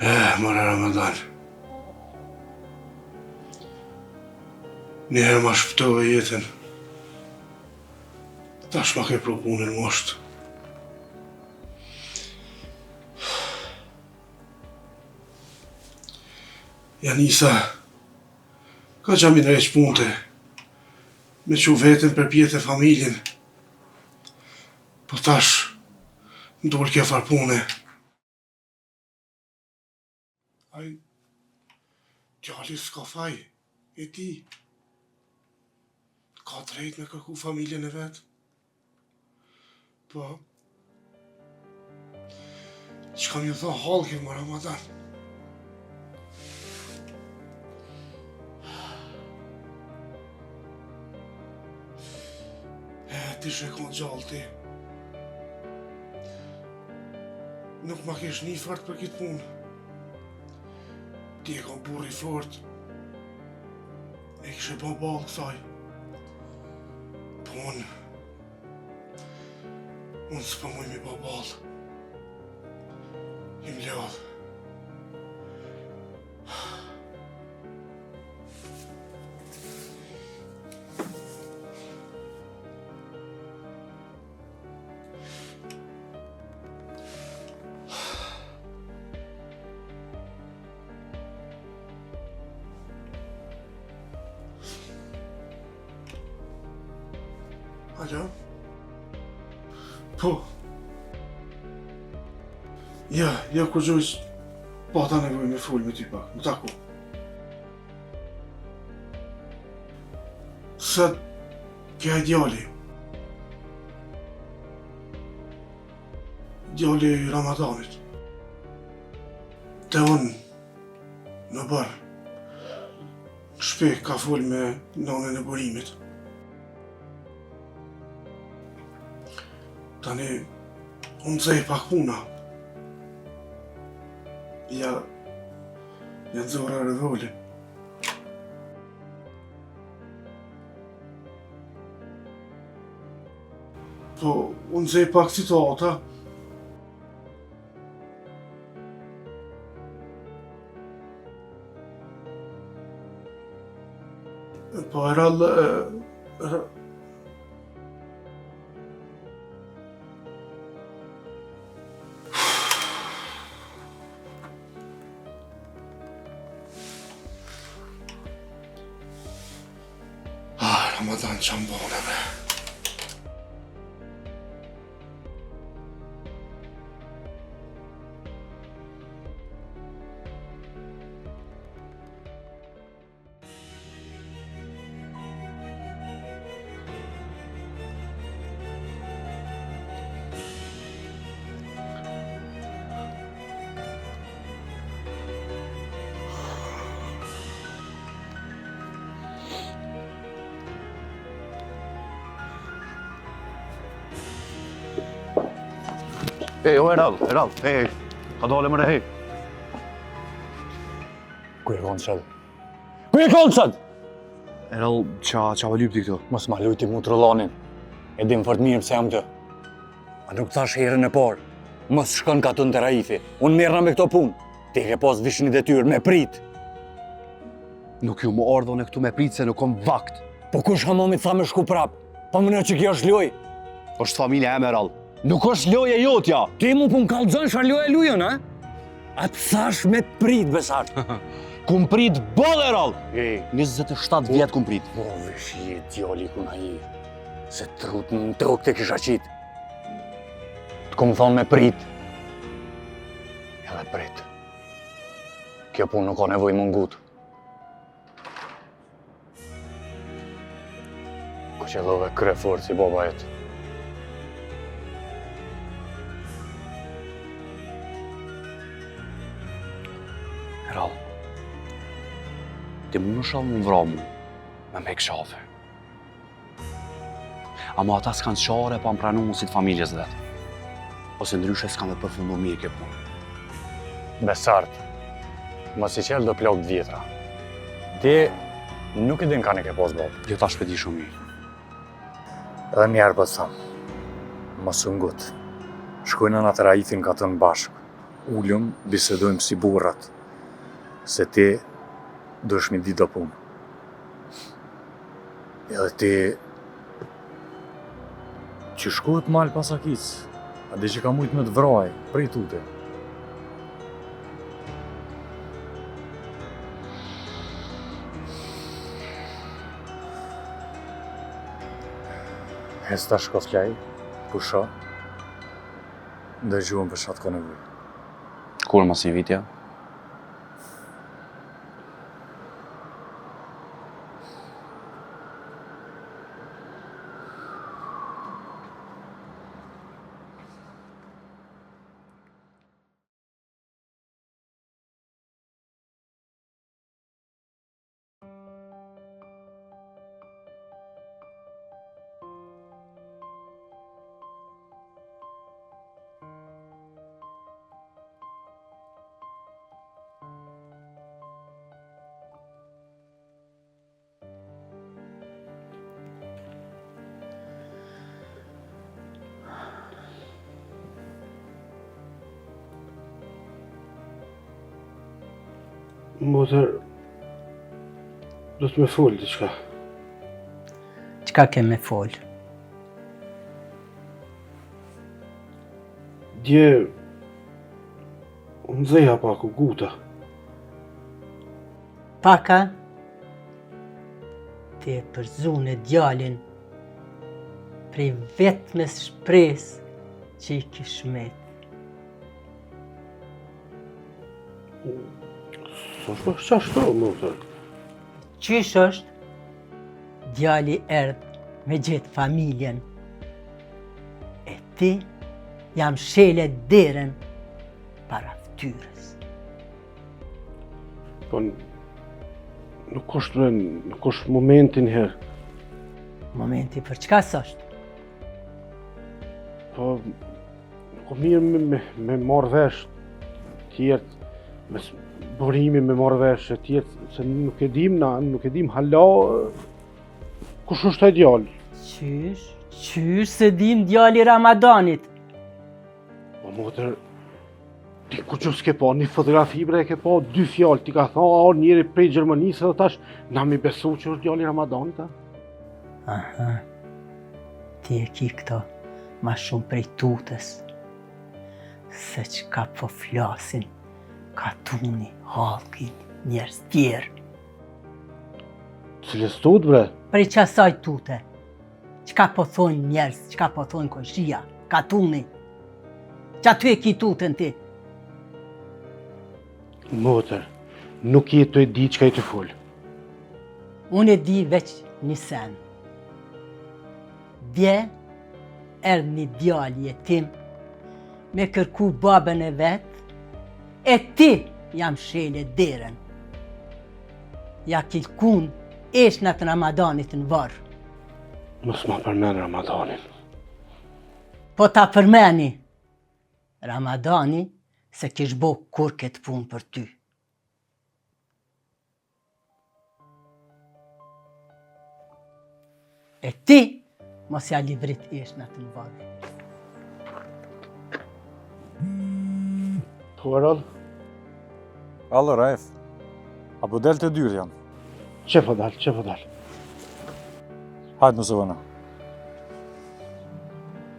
Eh, more Ramadan. Një herë ma shpëtove jetën. Tash ma ke pru punën n'mosht. Ja nisa, ka gja mi ndreq punët, me çu veten përpjetë e familjen. Po tash, m'dul kjo farë pune. Ai, djali s'ka faj, e di. Ka drejt me kërku familjen e vet. Po, çka me ju thonë hallkit mo Ramadan? E, ti ishe konë gjallë ti. Nuk ma kish ni fort për këtë punë. Ti je konë burrë i fort. E kishe bo ballë kësaj. Po unë... Unë s'po muj me bo ballë. Jam lodhë. Alo? Po. Ja, ja, kurgjo, pata nevojë me fol me ty pak, me taku. Se Ke ai djali. Djali i Ramadanit. Te unë në bar. Në shpi ka fol me nonën e Burimit. Tani, u nxe pak puna. Ja, ja nxora revolin. Po, u nxe pak situata. Po, Erall... Ah, Ramadan ça m'bone bre. Ej, o Erall, Erall, ej, ka dole more, hej. Ku je konë sot? Ku je konë sot? Erall, ça, ça po lyp ti këtu? Mos ma luj ti mu trullanin. E dim fort mirë pse jam këtu. A nuk thash herën e parë? Mos shko n'katun te Raifi. Unë merrna me këto punë. Ti ke pas veç një detyrë me prit. Nuk jom ardhë unë këtu me prit se nuk kom vakt. Po kush hamami tha me shku prap? Po më që kjo është lojë. është familja e Erall. Nuk është lojë e jotja. Ti mu po më kallxon çfarë loje lujën, a? A të thash me të prit, Besart. Kum prit boll Erall. E, 27 vjet kum prit. Po, vesh je djali ku na je. Se trut në tokë të kisha qitë. Të kum thonë me prit. Edhe prit. Kjo punë nuk ka nevojë m'u ngut. Ku qëllove kryefort si baba jot. Erall. Ti mundesh me m'vra mu, me m'hek qafe. Ama ata s'kanë qare pa më pranu si të familjes vet. Ose ndryshe s'ka me përfundu mirë kjo punë. Besart, mos i çel do plagë të vjetra. Ti nuk e din kan e ke pas babë. Jo tash pe di shumë mirë. Edhe një herë po të tham, mos u ngut. Shkojnë në atë Raifin katun bashkë. Ulëm, bisedojmë si burrat, se ti duhesh mi dit do punë. Edhe ti që shkohet mal pas sakicë, a di që ka mujtë me të vra, prej tute. Hec tash shko flej, pusho, ndëgjuem për çka t'ka nevojë. Kur mas një viti? Motër, du të me folë diçka. Çka ke me folë? Dje, u nxeha pak, u nguta. Pak a, ti e përzune djalin prej vetmes shpresë që i kish met. S'është bash qashtu, motër? Qysh është? Djali erdh me gjetë familjen. E ti ja mshele derën para ftyrës. Po, nuk është, nuk është momenti njëherë. Momenti për çka s'është? Po, nuk o mirë me, me, me marrë vesh tjertë, me burimi me marrë vesh e tjertë, se nuk e dim na, nuk e dim hala, kush është ai djalë? Qysh, qysh s'e dim djali Ramadanit? Po, motër, Ti kurgjo s'ke pa, një fotografi bre e ke pa, dy fjalë, t'i ka thonë, a orë njeri prej Gjermanisë edhe tash, na mi besu që është djali Ramadanit, a? Aha, ti e ki këto ma shumë prej tutës, se çka po flasin, katuni, hallki, njerëz tjerë. Cilës tutë, bre? Prej qasaj tute, çka po thonë njerëz, çka po thonë kojshia, katuni, Qaty e ki tutën ti? Motër, nuk je tu e di çka je tu folë. Unë e di veç një sen. Dje, erdh një djalë jetim, me kërku babën e vet, e ti ja mshele derën. Ja ki lkun eshtnat Ramadanit në varr. Mos ma përmen Ramadanin. Po ta përmeni, Ramadani s'e kish bo kurrë këtë punë për ty. E ti, mos ja livrit eshtnat në varr. Po, Erol? Alo, Raif. A po del te dyert jam? Qe po dal, qe po dal. Hajtë në së vëna.